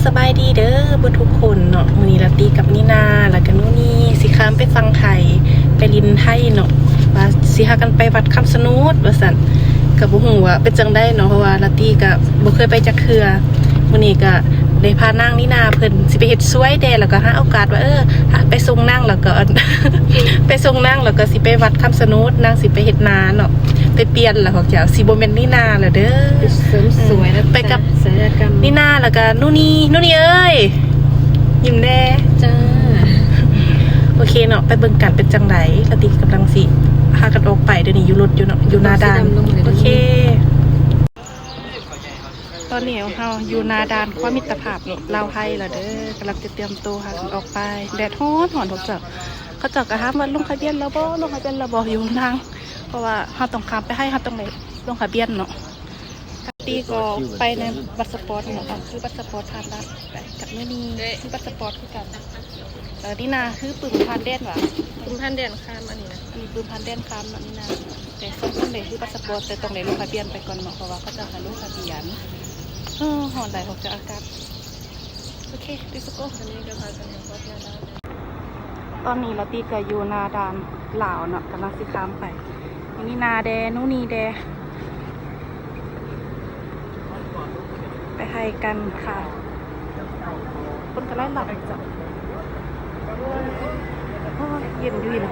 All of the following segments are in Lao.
ສະບາຍດີເດີເບິດທຸກຄົນເນາະ, ມື້ນີ້ລາຕີກັບນີນາ ແລ້ວກະນູນີຊິຂ້າມໄປຝັ່ງໄທ ໄປຫຼິ້ນໄທເນາະ, ວ່າຊິພາກັນໄປວັດຄຳຊະໂນດວ່າຊັ້ນ. ກະບໍ່ຮູ້ວ່າເປັນຈັ່ງໃດເນາະ ເພາະວ່າລາຕີກະບໍ່ເຄີຍໄປຈັກເທື່ອ. ມື້ນີ້ກະໄດ້ພານາງນີນາເພິ່ນຊິໄປເຮັດສວຍແດ່ ແລ້ວກະຫາໂອກາດວ່າ ເອີ ໄປສົ່ງນາງ ແລ້ວກະ ໄປສົ່ງນາງ ແລ້ວກະຊິໄປວັດຄຳຊະໂນດ, ນາງຊິໄປເຮັດນາເນາະ. ໄປປ່ຽນລະພວກເຈົ້າ ຊິບໍ່ແມ່ນນີນາລະເດີ. ເສີມສວຍ ໄປກັບນີນາ ແລ້ວກະນູນີ. ນູນີເອີຍ ຍິ້ມແດ່. ຈ້າ ໂອເຄເນາະ, ໄປເບິ່ງກັນເປັນຈັ່ງໃດ. ລາຕີກຳລັງຊິພາກັນອອກໄປ ດຽວນີ້ຢູ່ລົດຢູ່ເນາະ ຢູ່ໜ້າດ່ານ. ໂອເຄ ຕອນນີ້ເຮົາຢູ່ໜ້າດ່ານຄວາມມິດຕະພາບເນາະ ລາວໄທລະເດີ. ກຳລັງຈະຕຽມໂຕພາກັນອອກໄປ. ແດດຮ້ອນໆ ພວກເຈົ້າ. ເຂົາເຈົ້າກະຖາມວ່າລົງທະບຽນແລ້ວບໍ່ ລົງທະບຽນແລ້ວບໍ່ ຢູ່ທາງ ເພາະວ່າເຮົາຕ້ອງຂ້າມໄປໄທ ເຮົາຕ້ອງໄດ້ລົງທະບຽນເນາະ. ລາຕີກໍໄປໃນບັດສະປອດເນາະ, ຄືບັດສະປອດຜ່ານດ່ານ. ໄປກັບມື້ນີ້ ເອີ ຄືບັດສະປອດຄືກັນ. ເອີ ນີ້ນະ ຄືປຶ້ມຜ່ານແດນຫວາ? ປຶ້ມຜ່ານແດນຂ້າມອັນນີ້ນະ. ອັນນີ້ປຶ້ມຜ່ານແດນຂ້າມເນາະນີ້ນະ. ແຕ່ສອງຄົນເດ້ຄືບັດສະປອດ ແຕ່ຕ້ອງໄດ້ລົງທະບຽນໄປກ່ອນເນາະ ເພາະວ່າເຂົາເຈົ້າໃຫ້ລົງທະບຽນ. ເອີ ຮ້ອນຫຼາຍ ອອກຈາກອາກາດ. ໂອເຄ let's go. ຕອນນີ້ລາຕີກະຢູ່ໜ້າດ່ານລາວເນາະ ກຳລັງຊິຂ້າມໄປ. ນີ້ນາແດ່ ນູນີແດ່ ໄປໄທກັນຄ່ະ. ຄົນກະຫຼາຍໆ ເຈົ້າ. ໂອ້ຍ ເຢັນຢູ່ນີ້ນະ.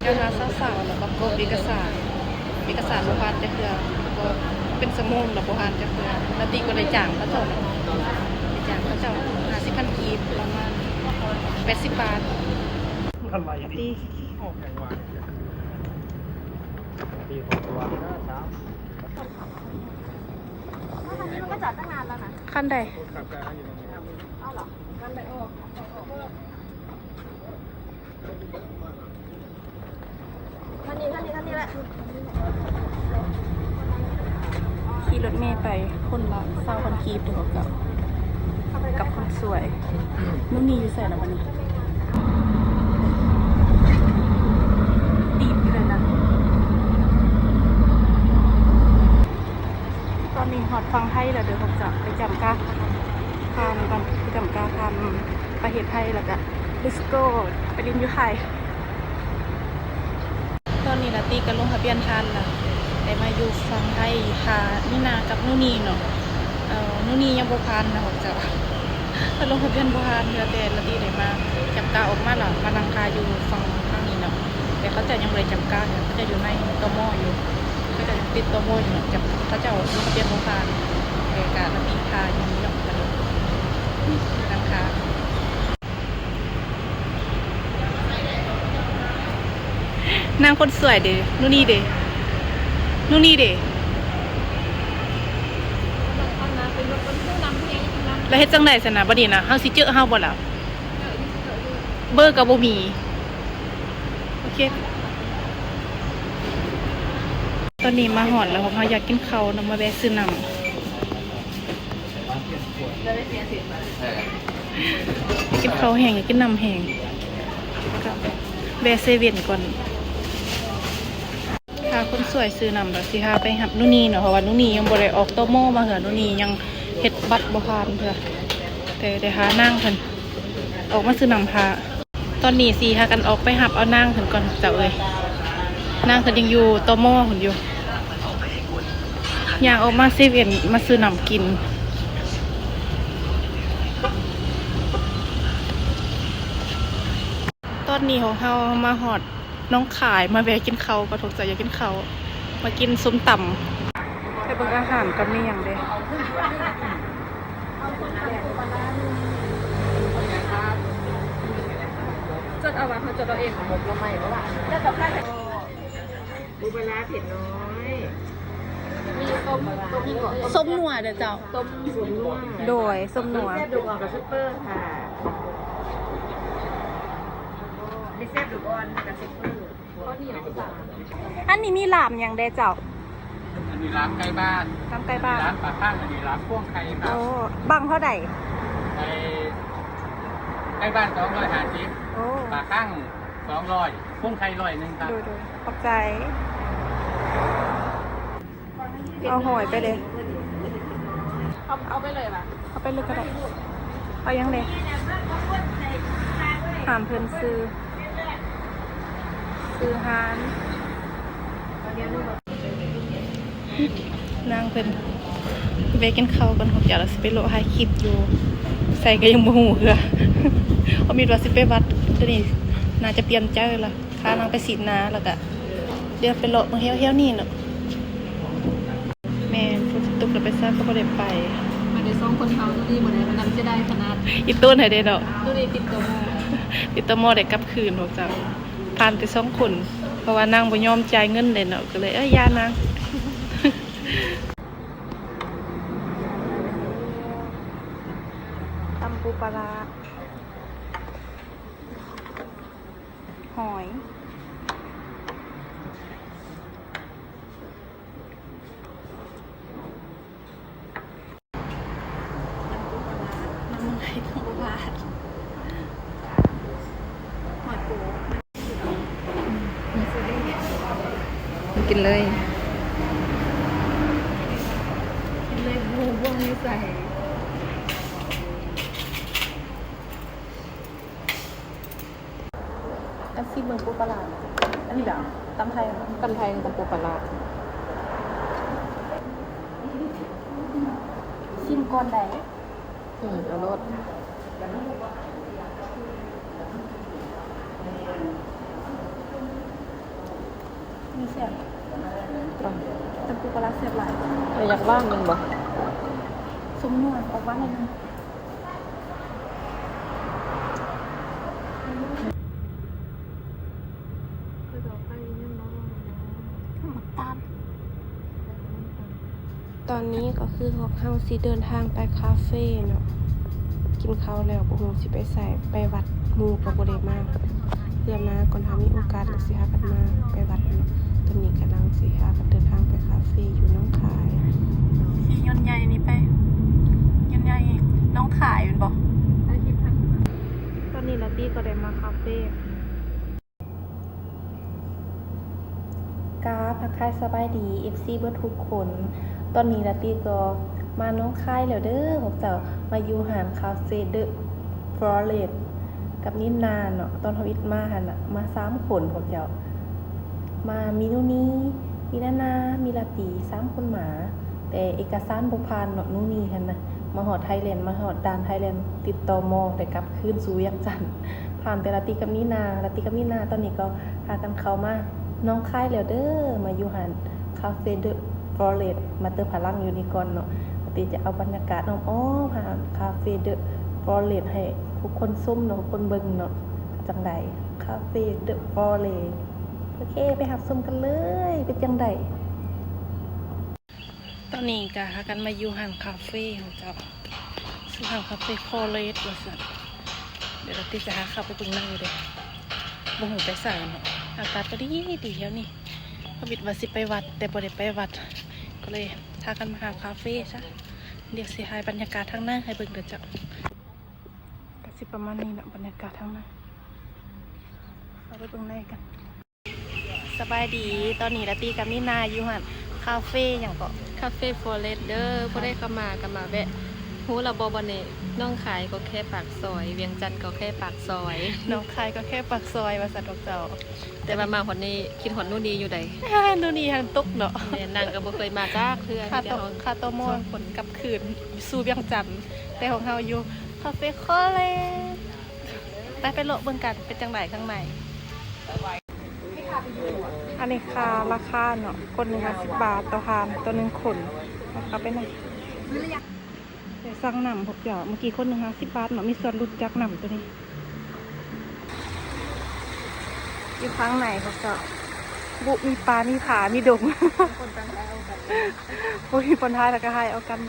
ເຈົ້າຫາສາວໆ ແລ້ວກະກົບເອກະສານ. ເອກະສານບໍ່ຜ່ານຈັກເທື່ອ ເປັນຊົ່ວໂມງແລ້ວບໍ່ຜ່ານຈັກເທື່ອ. ລາຕີກໍໄດ້ຈ້າງເຂົາເຈົ້າ ໄດ້ຈ້າງເຂົາເຈົ້າຫ້າສິບພັນກີບ ປະມານແປດສິບບາດ. ລາຕີ ຄັນໃດ? ຄັນນີ້ ຄັນນີ້ ຄັນນີ້ແຫຼະ. ຂີ່ລົດເມໄປ ຄົນລະຊາວພັນກີບເດີເຈົ້າ ກັບຄົນສວຍ. ນູນີຢູ່ໃສລະບັດນີ້? ຕີບຢູ່ໃດນະ. ຕອນນີ້ຮອດຝັ່ງໄທແລ້ວເດີພວກເຈົ້າ. ໄປຈ້ຳກາຜ່ານກ່ອນ ໄປຈ້ຳກາຜ່ານປະເທດໄທ ແລ້ວກະ let's go ໄປຫຼິ້ນຢູ່ໄທ. ຕອນນີ້ລາຕີກະລົງທະບຽນຜ່ານລະ ໄດ້ມາຢູ່ຝັ່ງໄທ ຖ້ານີນາກັບນູນີເນາະ. ນູນີຍັງບໍ່ຜ່ານນະພວກເຈົ້າ ເພິ່ນລົງທະບຽນບໍ່ຜ່ານເທື່ອ. ແຕ່ລາຕີໄດ້ມາຈັບກາອອກມາລະ ມານັ່ງຖ້າຢູ່ຝັ່ງທາງນີ້ເນາະ. ແຕ່ເຂົາເຈົ້າຍັງບໍ່ໄດ້ຈັບກາເທື່ອ ເຂົາເຈົ້າຢູ່ໃນ ຕມ ຢູ່ ເຂົາເຈົ້າຍັງຕິດ ຕມ ຢູ່ເນາະ. ຈັບ ເຂົາເຈົ້າລົງທະບຽນບໍ່ຜ່ານ ແຕ່ກະລາຕີຖ້າຢູ່ນີ້ເນາະ ກະເລີຍນັ່ງຖ້າ. ນາງຄົນສວຍເດ ນູນີເດ ນູນີເດ. ແລ້ວເຮັດຈັ່ງໃດຊັ້ນນະ ບັດນີ້ນະ ເຮົາຊິເຈີເຮົາບໍ່ລະ? ເບີກະບໍ່ມີ. ໂອເຄ ຕອນນີ້ມາຮອດແລ້ວ ເຮົາຢາກກິນເຂົ້າເນາະ ມາແວ່ຊື້ນ້ຳ. ກິນເຂົ້າແຫ້ງ ກິນນ້ຳແຫ້ງ ແວ່ເຊເວັ່ນກ່ອນ. ຖ້າຄົນສວຍຊື້ນ້ຳ ແລ້ວຊິພາໄປຮັບນູນີເນາະ ເພາະວ່ານູນີຍັງບໍ່ໄດ້ອອກ ຕມ ມາເທື່ອ. ນູນີຍັງເຮັດບັດບໍ່ຜ່ານເທື່ອ ແຕ່ໄດ້ຖ້ານາງເພິ່ນອອກມາຊື້ນ້ຳຖ້າ. ຕອນນີ້ຊິພາກັນອອກໄປຮັບເອົານາງເພິ່ນກ່ອນເຈົ້າເອີຍ. ນາງເພິ່ນຍັງຢູ່ ຕມ ພຸ້ນຢູ່. ຍ່າງອອກມາເຊເວັ່ນ ມາຊື້ນ້ຳກິນ. ຕອນນີ້ຂອງເຮົາມາຮອດໜອງຄາຍ ມາແວ່ກິນເຂົ້າກ່ອນ ພວກເຈົ້າຢາກກິນເຂົ້າ ມາກິນສົ້ມຕຳ. ໄປເບິ່ງອາຫານກ່ອນ ມີຫຍັງເດ. ຈົດເອົາວ່າ ເຮົາຈົດເອົາເອງ. ໝົກໜໍ່ໄມ້ບໍ່ລະ? ເອົາປາເຜັດນ້ອຍ ມີຕົ້ມ ຕົ້ມຫຍັງເກາະ? ສົ້ມນົວເດີເຈົ້າ. ຕົ້ມ ສົ້ມນົວ ໂດຍ ສົ້ມນົວ. ແຊບດູກອ່ອນກັບຊຸບເປີຄ່ະ. ອັນນີ້ແຊບດູກອ່ອນກັບຊຸບເປີ. ອັນນີ້ມີລາບຫຍັງແດ່ເຈົ້າ? ອັນນີ້ລາບໄກ່ບ້ານ ລາບໄກ່ບ້ານ ອັນນີ້ລາບປາຄັງ ອັນນີ້ລາບພວງໄຂ່ຄັບ. ໂອ້ ບັ້ງເທົ່າໃດ? ໄກ່ ໄກ່ບ້ານສອງຮ້ອຍຫ້າສິບ. ໂອ້ ປາຄັງສອງຮ້ອຍ ພວງໄຂ່ຮ້ອຍໜຶ່ງຄັບ. ໂດຍໆ ຂອບໃຈ. ເອົາຫອຍໄປເດ້. ເອົ ເອົາໄປເລີຍຫວາ? ເອົາໄປເລີຍກໍໄດ້. ເອົາຫຍັງແດ່? ຖາມເພິ່ນຊື່ ຊື່ຮ້ານ. ນາງເພິ່ນໄປກິນເຂົ້າກ່ອນ ເຮົາຈະລະຊິໄປເລາະຖ່າຍຄລິບຢູ່ໃສກໍຍັງບໍ່ຮູ້ເທື່ອ. ເຮົາມີວ່າຊິໄປວັດ ຕອນນີ້ໜ້າຈະປ່ຽນໃຈລະ ພານາງໄປສີດໜ້າ ແລ້ວກະດຽວໄປເລາະເບິ່ງແຖວໆນີ້ເນາະ. ແມ່ນ ຝົນຊິຕົກແລ້ວໄປໃສກໍບໍ່ໄດ້ໄປ. ມາແຕ່ສອງຄົນເຮົາ ໂຕນີ້ບໍ່ໄດ້ ມັນນຳຈະໄດ້ຂະໜາດ. ອີໂຕນໃຫ້ໄດ້ເນາະ ໂຕນີ້ຕິດຕໍມໍ ຕິດຕໍມໍໄດ້ກັບຄືນພວກເຈົ້າ. ຜ່ານແຕ່ສອງຄົນ ເພາະວ່ານາງບໍ່ຍອມຈ່າຍເງິນເດ້ເນາະ ກໍເລີຍ ເອີ ຢ່ານາງ. ຕຳປູປາຮ້າ ຫອຍ. ນ້ຳມັນໄຫຼກໍບໍ່ບາດ ຫອຍໂປ ກິນເລີຍ ກິນເລີຍ ບໍ່ຮູ້ບ່ອນຢູ່ໃສ. ອັນຊີມເບິ່ງປູປາຮ້າ ອັນນີ້ດາ ຕຳໄທ ຕຳໄທ ຕຳປູປາຮ້າ ຊີມກ່ອນໄດ້. ອືມ ເອົາໂລດ ນີ້ແຊບ ຕຳ ຕຳປູປາຮ້າແຊບຫຼາຍ. ແຕ່ຢາກຫວານແມ່ນບໍ່? ສົ້ມນົວ ອອກຫວານໜ້ອຍໜຶ່ງ. ຕອນນີ້ກໍຄືພວກເຮົາຊິເດີນທາງໄປຄາເຟເນາະ ກິນເຂົ້າແລ້ວບໍ່ຮູ້ຊິໄປໃສ ໄປວັດ ໝູ່ກໍບໍ່ໄດ້ມາ ເພື່ອມາກ່ອນ ຖ້າມີໂອກາດແລ້ວຊິພາກັນມາ ໄປວັດເນາະ. ຕອນນີ້ກຳລັງຊິພາກັນເດີນທາງໄປຄາເຟຢູ່ໜອງຄາຍ ຂີ່ຍົນໃຫຍ່ນີ້ໄປ ຍົນໃຫຍ່ໜອງຄາຍແມ່ນບໍ່? ຕອນນີ້ລາຕີກໍໄດ້ມາຄາເຟ. ກາບທັກທາຍສະບາຍດີ ເອັຟຊີ ເບິດທຸກຄົນ. ຕອນນີ້ລາຕີກໍມາໜອງຄາຍແລ້ວເດີພວກເຈົ້າ ມາຢູ່ຮ້ານຄາເຟເດີຟລໍເຣດກັບນິນນາເນາະ. ຕອນທຳອິດມາຫັ້ນນະ ມາສາມຄົນພວກເຈົ້າ ມາມີນູນີ ມີນານາ ມີລາຕີ ສາມຄົນມາ. ແຕ່ເອກະສານບໍ່ຜ່ານເນາະ ນູນີຫັ້ນນະ ມາຮອດໄທແລນ ມາຮອດດ່ານໄທແລນ ຕິດຕໍມໍໄດ້ກັບຄືນສູ່ວຽງຈັນ. ຜ່ານແຕ່ລາຕີກັບນີນາ ລາຕີກັບນີນາ ຕອນນີ້ກໍພາກັນເຂົ້າມາໜອງຄາຍແລ້ວເດີ ມາຢູ່ຮ້ານຄາເຟເດີຟລໍເຣດ ມາເຕີມພະລັງຢູ່ນີ້ກ່ອນເນາະ. ລາຕີຈະເອົາບັນຍາກາດອ້ອມໆຮ້ານຄາເຟເດີຟລໍເຣດໃຫ້ທຸກຄົນຊົມເນາະ ທຸກຄົນເບິ່ງເນາະ ວ່າຈັ່ງໃດ ຄາເຟເດີຟລໍເຣດ. ໂອເຄ ໄປຮັບຊົມກັນເລີຍ ເປັນຈັ່ງໃດ. ຕອນນີ້ກໍພາກັນມາຢູ່ຮ້ານຄາເຟຂອງເຈົ້າ ຊື່ຮ້ານຄາເຟຟໍເຣດວ່າຊັ້ນ. ດຽວລາຕີຈະພາເຂົ້າໄປເບິ່ງໃນເດີ ບໍ່ຮູ້ໄປໃສເນາະ. ອາກາດກໍດີດີແຖວນີ້ ທຳອິດວ່າຊິໄປວັດ ແຕ່ບໍ່ໄດ້ໄປວັດ ກໍເລີຍພາກັນມາຫາຄາເຟຊະ. ດຽວຊິຖ່າຍບັນຍາກາດທາງໃນໃຫ້ເບິ່ງເດີເຈົ້າ. ກໍຊິປະມານນີ້ເນາະ ບັນຍາກາດທາງໃນ ເຂົ້າໄປເບິ່ງໃນກັນ. ສະບາຍດີ ຕອນນີ້ລາຕີກັບນີນາຢູ່ຮ້ານຄາເຟຫຍັງເກາະ? ຄາເຟຟໍເຣດເດີ ຜູ້ໃດເຂົ້າມາກໍມາແວະ. ຮູ້ແລ້ວບໍ່ ບ່ອນນີ້ ໜອງຄາຍກໍແຄ່ປາກຊອຍ ວຽງຈັນກໍແຄ່ປາກຊອຍ ໜອງຄາຍກໍແຄ່ປາກຊອຍວ່າຊັ້ນພວກເຈົ້າ. ແຕ່ວ່າມາຮອດນີ້ຄິດຮອດນູນີຢູ່ໃດ ນູນີຫັ້ນຕົກເນາະ. ແມ່ນ ນາງກໍບໍ່ເຄີຍມາຈັກເທື່ອ ຄ່າຕໍ່ ມີແຕ່ເຮົາ ຄ່າຕໍ່ມໍ ສອງຄົນກັບຄືນສູ່ວຽງຈັນ ແຕ່ຂອງເຮົາຢູ່ຄາເຟອໍເລດ. ໄປ ໄປເລາະເບິ່ງກັນ ເປັນຈັ່ງໃດຂ້າງໃນ. ອັນນີ້ຄ່າ ລາຄາເນາະ ຄົນໜຶ່ງຫ້າສິບບາດຕໍ່ທ່ານ ຕໍ່ໜຶ່ງຄົນ. ເຂົ້າໄປນຳ ໄດ້ສັ່ງນ້ຳພວກເຈົ້າ ເມື່ອກີ້ຄົນໜຶ່ງຫ້າສິບບາດເນາະ ມີສ່ວນຫຼຸດຈາກນ້ຳໂຕນີ້. ຢູ່ຂ້າງໃນພວກເຈົ້າ ບຸ ມີປ່າ ມີຜາ ມີດົງ ບໍ່ມີບ່ອນຖ່າຍແລ້ວກໍຖ່າຍເອົາກັນ.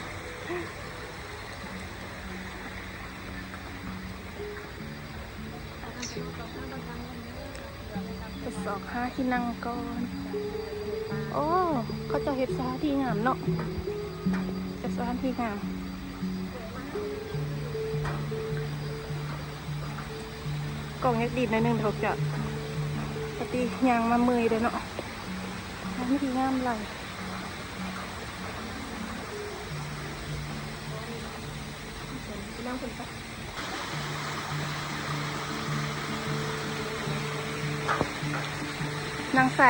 ໄປຊອກຫາທີ່ນັ່ງກ່ອນ. ໂອ້ ເຂົາເຈົ້າເຮັດສະຖານທີ່ງາມເນາະ ຈັດສະຖານທີ່ງາມ. ກ້ອງຍັກດີດໜ້ອຍໜຶ່ງເດີພວກເຈົ້າ ປະຕິຍ່າງມາເມື່ອຍເດີເນາະ. ສະຖານທີ່ງາມຫຼາຍ. ນັ່ງພຸ້ນປະ ນັ່ງໃສ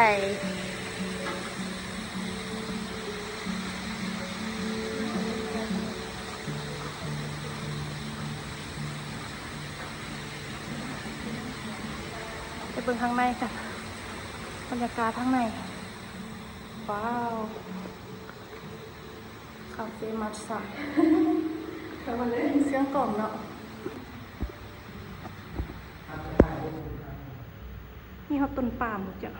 ໄປເບິ່ງທາງໃນກັນ ບັນຍາກາດທາງໃນ ວ້າວ ຄາເຟມັດສະ ໄປເບິ່ງເລີຍ ສຽງກ້ອງເນາະ ມີຮອດຕົ້ນປາມເຈົ້າ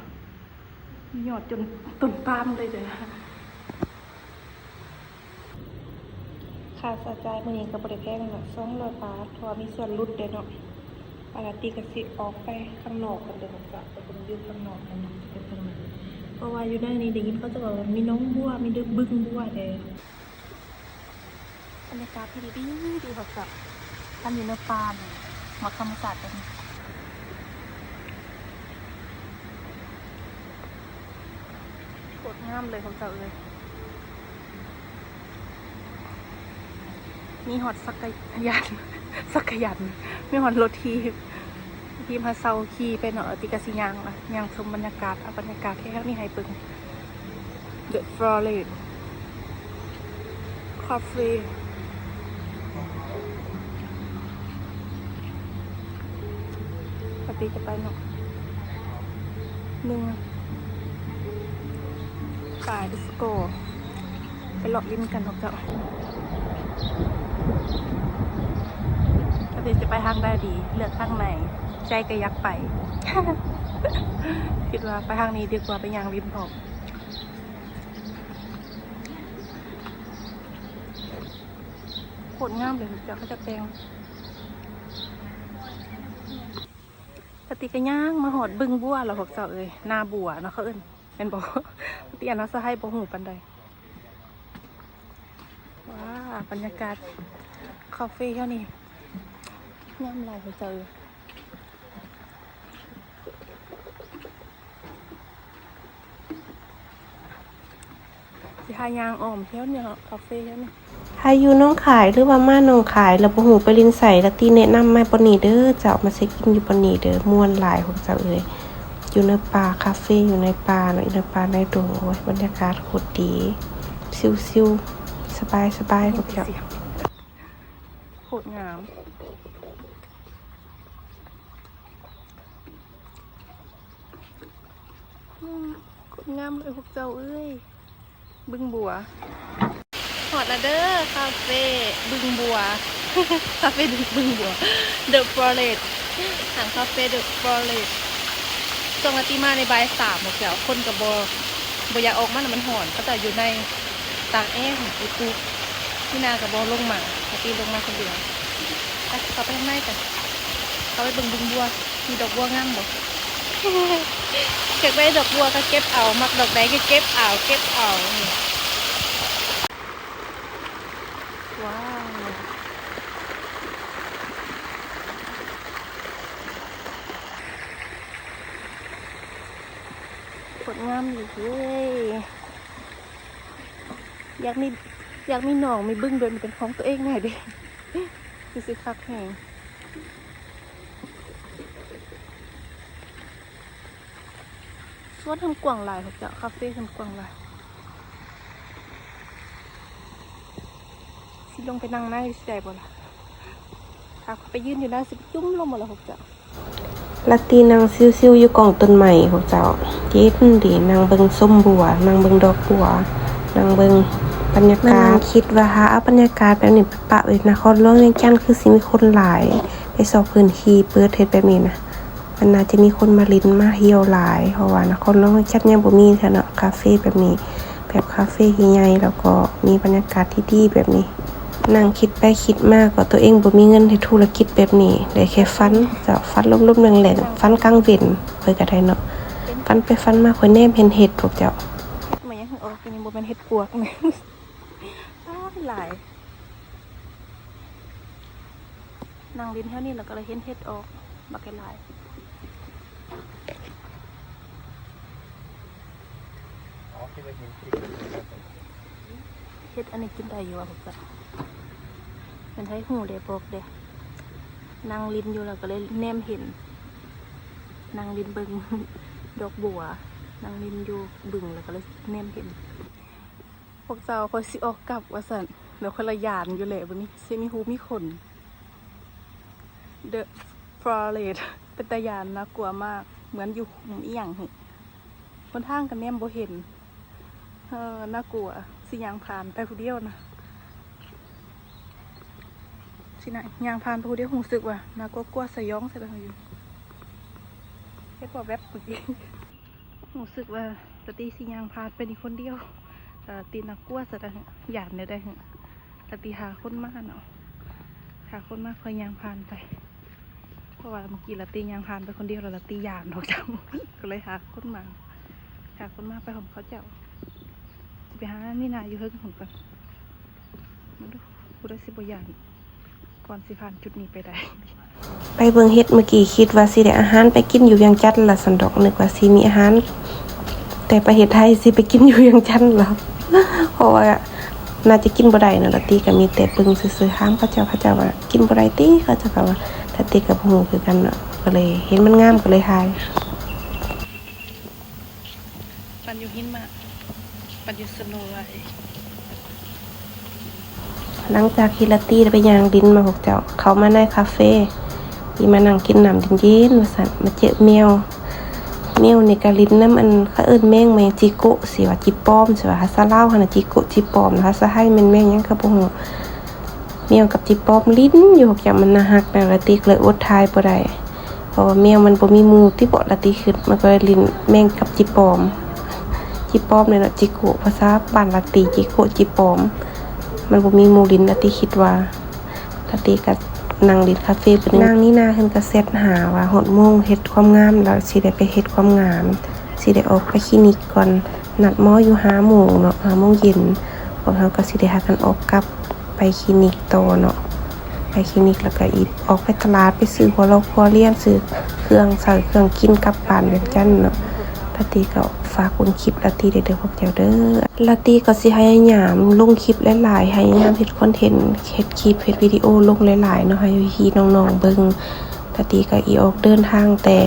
ມີຍອດຈົນຕົ້ນປາມເລີຍເດີ. ຄ່າໃຊ້ຈ່າຍມື້ນີ້ກໍບໍ່ໄດ້ແພງດອກ ສອງຮ້ອຍບາດ ເພາະວ່າມີສ່ວນຫຼຸດເດ້ເນາະ. ອາລາຕີກໍຊິອອກໄປຂ້າງນອກກັນເດີ ເຈົ້າ ໄປເບິ່ງວິວຂ້າງນອກກັນເນາະ ຈະເປັນຈັ່ງໃດ ເພາະວ່າຢູ່ໃນນີ້ໄດ້ຍິນເຂົາເຈົ້າເວົ້າວ່າມີໜອງບົວ ມີເດີ ບຶງບົວເດ້. ບັນຍາກາດທີ່ດີໆ ດີຄັກເຈົ້າ ຄັນຢູ່ໃນປ່ານີ້ ມັກທຳມະຊາດແບບນີ້. ໂຄດງາມເລີຍພວກເຈົ້າເອີຍ ມີຮອດຈັກກະຍານ ຈັກກະຍານ ມີຮອດລົດຖີບ ທີ່ມາເຊົ່າຂີ່ໄປເນາະ ອາຕິກະຊິຍ່າງລະ ຍ່າງຊົມບັນຍາກາດ ເອົາບັນຍາກາດແຖວນີ້ໃຫ້ເບິ່ງ The Forest Cafe ອາຕິຈະໄປເນາະ ໜຶ່ງ ໄປ let's go ໄປເລາະຫຼິ້ນກັນພວກເຈົ້າ. ອາຕິຈະໄປທາງໃດດີ ເລືອກທາງໃດ ໃຈກໍຢາກໄປ ຄິດວ່າໄປທາງນີ້ດີກວ່າ ໄປຍ່າງຫຼິ້ນພ້ອມ. ໂຄດງາມເລີຍເຈົ້າ ເຂົາເຈົ້າແຕ່ງ. ອາຕິກໍຍ່າງມາຮອດບຶງບົວແລ້ວພວກເຈົ້າເອີຍ ນາບົວເນາະເຂົາເອີ້ນ ແມ່ນບໍ່? ອາຕິອັນພາສາໄທບໍ່ຮູ້ປານໃດ. ວ້າ ບັນຍາກາດຄາເຟແຖວນີ້ງາມຫຼາຍພວກເຈົ້າເອີຍ. ຊິຫາຍ່າງອ້ອມແຖວນີ້ເນາະ ຄາເຟແຖວນີ້. ໃຜຢູ່ໜອງຄາຍ ຫຼືວ່າມາໜອງຄາຍແລ້ວບໍ່ຮູ້ໄປຫຼິ້ນໃສ ລາຕີແນະນຳມາບ່ອນນີ້ເດີເຈົ້າ ມາເຊັກອິນຢູ່ບ່ອນນີ້ເດີ ມ່ວນຫຼາຍພວກເຈົ້າເອີຍ. ຢູ່ໃນປ່າ ຄາເຟຢູ່ໃນປ່າເນາະ ຢູ່ໃນປ່າໃນດົງ. ໂອ້ຍ ບັນຍາກາດໂຄດດີ ຊິວໆ ສະບາຍໆ ພວກເຈົ້າ. ໂຄດງາມ ອືມ ໂຄດງາມເລີຍພວກເຈົ້າເອີຍ ບຶງບົວ. ຮອດລະເດີ ຄາເຟບຶງບົວ ຄາເຟບຶງບົວ The Forest ຮ້ານຄາເຟ The Forest. ຊ່ວງລາຕີມາໃນບ່າຍສາມ ພວກເຈົ້າ ຄົນກໍບໍ່ ບໍ່ຢາກອອກມານະ ມັນຮ້ອນ ເຂົາເຈົ້າຢູ່ໃນ ຕາກແອພຸ້ນ ໄປປູກຢູ່ນາກໍບໍ່ລົງມາ ລາຕີລົງມາຄົນດຽວ. ໄປ ເຂົ້າໄປທາງໃນກັນ ເຂົ້າໄປເບິ່ງບຶງບົວ ມີດອກບົວງາມບໍ່? ຢາກໄດ້ດອກບົວກໍເກັບເອົາ ມັກດອກໃດກໍເກັບເອົາ ເກັບເອົາ. ວ້າວ ໂຄດງາມເລີຍ. ຢາກມີ ຢາກມີໜອງມີບຶງແບບນີ້ເປັນຂອງຕົວເອງແດ່ເດ ຄືຊິຄັກແຮງ. ສວນເພິ່ນກວ້າງຫຼາຍ ພວກເຈົ້າ ຄາເຟເພິ່ນກວ້າງຫຼາຍ. ຊິລົງໄປນັ່ງໃນຊິໄດ້ບໍ່ລະ? ຖ້າຂ້ອຍໄປຢືນຢູ່ນັ້ນຊິໄປຈຸ່ມລົງບໍ່ລະພວກເຈົ້າ? ລາຕີນັ່ງຊິວໆຢູ່ກ້ອງຕົ້ນໄມ້ພວກເຈົ້າ ເຢັນດີ ນັ່ງເບິ່ງຊົມບົວ ນັ່ງເບິ່ງດອກບົວ ນັ່ງເບິ່ງບັນຍາກາດ. ມານັ່ງຄິດວ່າຖ້າເອົາບັນຍາກາດແບບນີ້ໄປປະໄວ້ນະຄອນຫຼວງວຽງຈັນ ຄືຊິມີຄົນຫຼາຍ ໄປຊອກພື້ນທີ່ເປີດເຮັດແບບນີ້ນະ ມັນໜ້າຈະມີຄົນມາຫຼິ້ນມາທ່ຽວຫຼາຍ ເພາະວ່ານະຄອນຫຼວງວຽງຈັນຍັງບໍ່ມີເທື່ອເນາະ ຄາເຟແບບນີ້ ແບບຄາເຟທີ່ໃຫຍ່ ແລ້ວກໍມີບັນຍາກາດທີ່ດີແບບນີ້. ນັ່ງຄິດໄປຄິດມາກໍຕົວເອງບໍ່ມີເງິນເຮັດທຸລະກິດແບບນີ້ ໄດ້ແຄ່ຝັນ ເຈົ້າ ຝັນລົມໆແລງໆ ຝັນກາງເວັນ ຂ້ອຍກໍໄດ້ເນາະ ຝັນໄປຝັນມາ ຂ້ອຍແນມເຫັນເຫັດພວກເຈົ້າ. ແມ່ນຫຍັງອອກນີ້ ບໍ່ແມ່ນເຫັດປວກ ຫຼາຍ. ນັ່ງຫຼິ້ນແຖວນີ້ແລ້ວກໍເລີຍເຫັນເຫັດອອກບັກຫຼາຍ. ເຫັດອັນນີ້ກິນໄດ້ຢູ່ຫວາພວກເຈົ້າ? ແມ່ນໃຜຮູ້ແດ່ ບອກແດ່. ນັ່ງຫຼິ້ນຢູ່ແລ້ວກໍເລີຍແນມເຫັນ, ນັ່ງຫຼິ້ນເບິ່ງດອກບົວ, ນັ່ງຫຼິ້ນຢູ່ບຶງແລ້ວກໍເລີຍແນມເຫັນ. ພວກເຈົ້າ ຂ້ອຍຊິອອກກັບວ່າຊັ້ນ, ແລ້ວຂ້ອຍລະຢ້ານຢູ່ແຫຼະ. ບັດນີ້ຊິມີຫູມີຂົນ The Forest ເປັນຕາຢ້ານ, ໜ້າກົວມາກ, ເໝືອນຢູ່ຂຸມອີ່ຫຍັງຫັ້ນ. ຫົນທາງກໍແນມບໍ່ເຫັນ. ເອີ ໜ້າກົວ, ຊິຍ່າງຜ່ານໄປຜູ້ດຽວນະ. ຊິນະ ຍ່າງຜ່ານໄປຜູ້ດຽວ ຮູ້ສຶກວ່າໜ້າກົວໆ ສະຫຍອງໃສ່ແບບຢູ່. ເຮັດບໍ່ແວບເມື່ອກີ້ ຮູ້ສຶກວ່າລາຕີຊິຍ່າງຜ່ານໄປນີ້ຄົນດຽວ, ລາຕີໜ້າກົວຊະດະ, ຢ້ານແນວໃດ. ລາຕີຖ້າຄົນມາເນາະ, ຖ້າຄົນມາຄ່ອຍຍ່າງຜ່ານໄປ. ເພາະວ່າເມື່ອກີ້ລາຕີຍ່າງຜ່ານໄປຄົນດຽວ ແລ້ວລາຕີຢ້ານພວກເຈົ້າ, ກໍເລີຍຖ້າຄົນມາ, ຖ້າຄົນມາໄປຂອງເຂົາເຈົ້າ. ຊິໄປຫານີນາຢູ່ເທິງພຸ້ນກ່ອນ, ເບິ່ງດູ ຜູ້ໃດຊິບໍ່ຢ້ານ ກ່ອນຊິຜ່ານຈຸດນີ້ໄປໄດ້. ໄປເບິ່ງເຫັດເມື່ອກີ້ ຄິດວ່າຊິໄດ້ອາຫານໄປກິນຢູ່ວຽງຈັນລະຊັ້ນດອກ, ນຶກວ່າຊິມີອາຫານ ແຕ່ປະເທດໄທ ຊິໄປກິນຢູ່ວຽງຈັນລະ, ເພາະວ່າ ໜ້າຈະກິນບໍ່ໄດ້ເນາະ. ລາຕີກໍມີແຕ່ເບິ່ງຊື່ໆ, ຖາມເຂົາເຈົ້າ, ເຂົາເຈົ້າວ່າກິນບໍ່ໄດ້ຕິ, ເຂົາເຈົ້າກໍວ່າ, ລາຕີກໍບໍ່ຮູ້ຄືກັນເນາະ. ກໍເລີຍເຫັນມັນງາມ ກໍເລີຍຖ່າຍ. ປັ່ນຢູ່ຫິມະ, ປັ່ນຢູ່ສະໂນໄວ. ຫຼັງຈາກທີ່ລາຕີໄດ້ໄປຍ່າງຫຼິ້ນມາ, ພວກເຈົ້າເຂົ້າມາໃນຄາເຟ ທີ່ມານັ່ງກິນນ້ຳເຢັນໆ ວ່າຊັ້ນ, ມາເຈີແມວ. ແມວນີ້ກໍຫຼິ້ນນຳ ອັນ ເຂົາເອີ້ນແມງ ແມງຈິໂກະ ຊິວ່າຈິປອມ ຊິວ່າພາສາລາວຫັ້ນນະ ຈິໂກະ ຈິປອມ, ພາສາໄທແມ່ນແມງຫຍັງກໍບໍ່ຮູ້. ແມວກັບຈິປອມຫຼິ້ນຢູ່ ພວກເຈົ້າ, ມັນໜ້າຮັກນະ. ລາຕີກໍເລີຍອົດຖ່າຍບໍ່ໄດ້ ເພາະວ່າແມວມັນບໍ່ມີໝູ່ຕິເບາະ, ລາຕີຄິດ. ມັນກໍເລີຍຫຼິ້ນແມງກັບຈິປອມ, ຈິປອມນີ້ເນາະ, ຈິໂກະ ພາສາບ້ານລາຕີ, ຈິໂກະ ຈິປອມ. ມັນບໍ່ມີໝູ່ຫຼິ້ນ, ລາຕີຄິດວ່າ ລາຕີກໍນັ່ງຫຼິ້ນຄາເຟໄປໜຶ່ງ. ນາງນີນາເພິ່ນກໍແຊັດຫາວ່າຮອດໂມງເຮັດຄວາມງາມແລ້ວ ຊິໄດ້ໄປເຮັດຄວາມງາມ, ຊິໄດ້ອອກໄປຄລີນິກກ່ອນ, ນັດໝໍຢູ່ຫ້າໂມງເນາະ, ຫ້າໂມງເຢັນ. ພວກເຮົາກໍຊິໄດ້ພາກັນອອກກັບໄປຄລີນິກຕໍ່ເນາະ, ໄປຄລີນິກແລ້ວກໍອີກອອກໄປຕະຫຼາດ ໄປຊື້ຫົວລອກຫົວລຽນ, ຊື້ເຄື່ອງໃຊ້ເຄື່ອງກິນກັບບ້ານວຽງຈັນເນາະ. ລາຕີກໍຝາກເບິ່ງຄລິບລາຕີໄດ້ເດີພວກເຈົ້າເດີ. ລາຕີກໍຊິພະຍາຍາມລົງຄລິບຫຼາຍໆ, ພະຍາຍາມເຮັດຄອນເທັນ, ເຮັດຄລິບ, ເຮັດວິດີໂອລົງຫຼາຍໆເນາະ, ໃຫ້ພີ່ໆນ້ອງໆເບິ່ງ. ລາຕີກໍອີອອກເດີນທາງແຕ່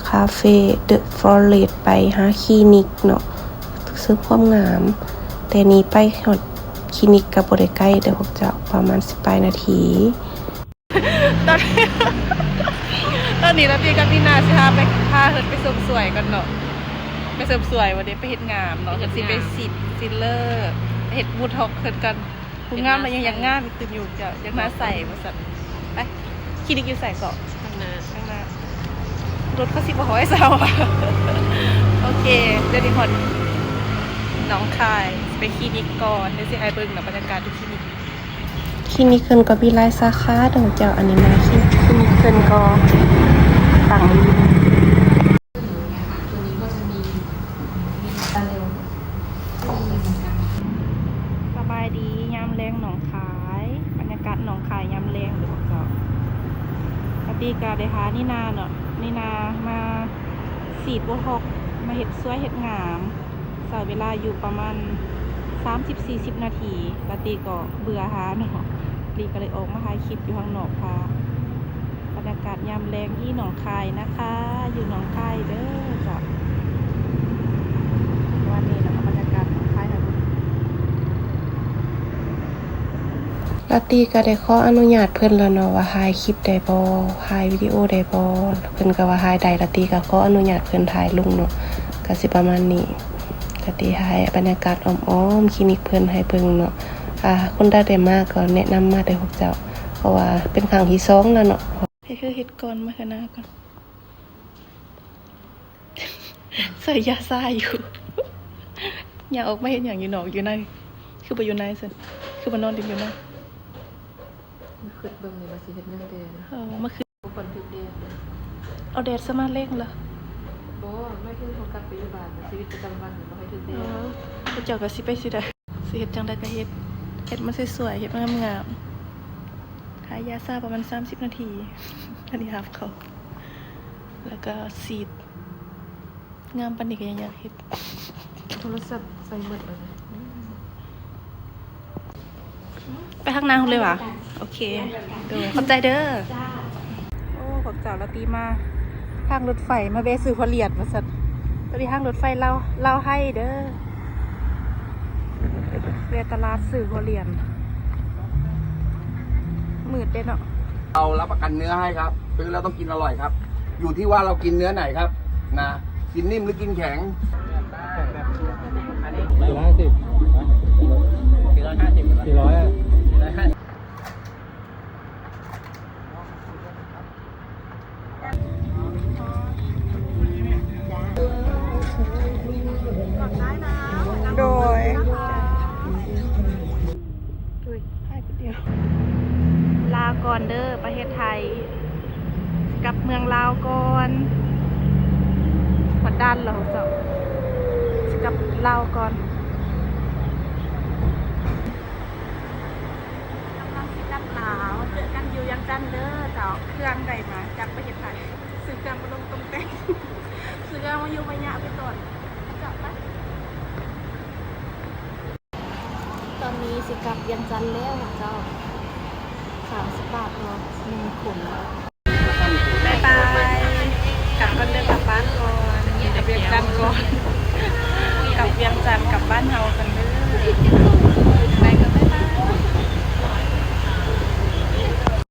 ຄາເຟ The Forest ໄປຫາຄລີນິກເນາະ, ເສີມຄວາມງາມ. ແຕ່ນີ້ໄປຮອດຄລີນິກກໍບໍ່ໄດ້ໄກເດີພວກເຈົ້າ, ປະມານສິບປາຍນາທີ. ຕອນ ຕອນນີ້ລາຕີກັບນີນາຊິພາໄປ ພາເພິ່ນໄປເສີມສວຍກ່ອນເນາະ, ໄປເສີມສວຍວ່າເດ້, ໄປເຮັດງາມເນາະ, ເພິ່ນຊິໄປສີດຟິລເລີ, ເຮັດບູທັອກເພິ່ນກ່ອນ. ຜູ້ງາມລະຍັງຢາກງາມຕື່ມຢູ່, ເຈົ້າຢາກໜ້າໃສວ່າຊັ້ນ. ໄປ ຄລີນິກຢູ່ໃສເກາະ? ຂ້າງໜ້າ ຂ້າງໜ້າ. ລົດເຂົາຊິບໍ່ຮ້ອຍຊາວ. ໂອເຄ, ດຽວນີ້ຮອດໜອງຄາຍ, ໄປຄລີນິກກ່ອນ, ດຽວຊິໃຫ້ເບິ່ງເນາະ ບັນຍາກາດຢູ່ຄລີນິກ. ຄລີນິກເພິ່ນກໍມີຫຼາຍສາຂາເດີເຈົ້າ, ອັນນີ້ມາຄລີນິກເພິ່ນກໍຕັ້ງຢູ່ ສະບາຍດີຍາມແລງໜອງຄາຍ, ບັນຍາກາດໜອງຄາຍຍາມແລງເດີພວກເຈົ້າ. ລາຕີກໍໄດ້ພານີນາເນາະ, ນີນາມາສີດໂບທັອກ, ມາເຮັດສວຍເຮັດງາມ. ໃຊ້ເວລາຢູ່ປະມານສາມສິບສີ່ສິບນາທີ, ລາຕີກໍເບື່ອຫາເນາະ, ລາຕີກໍເລີຍອອກມາຖ່າຍຄລິບຢູ່ຂ້າງນອກພາ. ບັນຍາກາດຍາມແລງທີ່ໜອງຄາຍນະຄະ, ຢູ່ໜອງຄາຍເດີເຈົ້າ. ປະມານນີ້ເນາະ ບັນຍາກາດໜອງຄາຍ. ລາຕີກໍໄດ້ຂໍອະນຸຍາດເພິ່ນແລ້ວເນາະ ວ່າຖ່າຍຄລິບໄດ້ບໍ່ ຖ່າຍວິດີໂອໄດ້ບໍ່, ເພິ່ນກໍວ່າຖ່າຍໄດ້. ລາຕີກໍຂໍອະນຸຍາດເພິ່ນຖ່າຍລົງເນາະ, ກໍຊິປະມານນີ້. ລາຕີຖ່າຍບັນຍາກາດອ້ອມໆຄລີນິກເພິ່ນໃຫ້ເບິ່ງເນາະ. ອ່າ ຄົນໃດໄດ້ມາກໍແນະນຳມາເດີພວກເຈົ້າ, ເພາະວ່າເປັນຄັ້ງທີສອງແລ້ວເນາະ. ເຮັດຄືເຮັດກ່ອນ ມາເຮືອນາກ່ອນ. ໃສ່ຢາຊາຢູ່. ຍ່າງອອກມາເຮັດຫຍັງຢູ່ນອກ ຢູ່ໃນ? ຄືບໍ່ຢູ່ໃນຊັ້ນ? ຄືບໍ່ນອນຫຼິ້ນຢູ່ໃນ? ມາຄິດເບິ່ງນີ້ວ່າຊິເຮັດແນວໃດ. ເອີ ມາຄິດ ບໍ່ຄວນຖືກແດດເດ້. ເອົາແດດຊະມາເລັງລະ. ບໍ່ ໝາຍເຖິງເຮົາກັບໄປຢູ່ບ້ານ ຊີວິດປະຈຳວັນນີ້ບໍ່ໃຫ້ຖືກແດດ. ເອີ ພວກເຈົ້າກໍຊິໄປຊິໄດ້. ຊິເຮັດຈັ່ງໃດກໍເຮັດ, ເຮັດມາສວຍໆ ເຮັດມາງາມໆ. ທາຢາຊາປະມານສາມສິບນາທີ ອັນນີ້ຮັບເຂົາ ແລ້ວກໍສີດ. ງາມປານນີ້ກໍຍັງຢາກເຮັດ. ໂທລະສັບໃສ່ໝົດແລ້ວນະ. ໄປທາງໜ້າພຸ້ນເລີຍຫວາ? ໂອເຄ ໂດຍ ຂອບໃຈເດີ. ໂອ້ ພວກເຈົ້າລາຕີມາທາງລົດໄຟ ມາແວ່ຊື້ຫົວລຽນວ່າຊັ້ນ. ຕອນນີ້ທາງລົດໄຟລາວ ລາວໄຮເດີ ແວ່ຕະຫຼາດຊື້ຫົວລຽນ. ມືດເດ້ເນາະ. เรารับประกันเนื้อให้ครับ ซื้อแล้วต้องกินอร่อยครับ อยู่ที่ว่าเรากินเนื้อไหนครับ นะ กินนิ่มหรือกินแข็ง สี่ร้อยห้าสิบ สี่ร้อยห้าสิบ สี่ร้อยอะ ໂດຍ ລາກ່ອນເດີ ປະເທດໄທ ຊິກັບເມືອງລາວກ່ອນ. ຮອດດ່ານແລ້ວເຈົ້າ ຊິກັບລາວກ່ອນ. ກຳລັງຊິກັບລາວ ເຈີກັນຢູ່ວຽງຈັນເດີເຈົ້າ. ເຄື່ອງໄດ້ມາຈາກປະເທດໄທ ຊື້ເຄື່ອງມາລົງຕົງແຕ່ງ ຊື້ເຄື່ອງມາຢູ່ມາຍະໄປຕອນເຈົ້າໄປ. ຕອນນີ້ຊິກັບວຽງຈັນແລ້ວເຈົ້າ. ສາມສິບບາດເນາະ ໜຶ່ງຄົນ. ບາຍບາຍ ກັບກ່ອນເດີ ກັບບ້ານກ່ອນ ກັບວຽງຈັນກ່ອນ.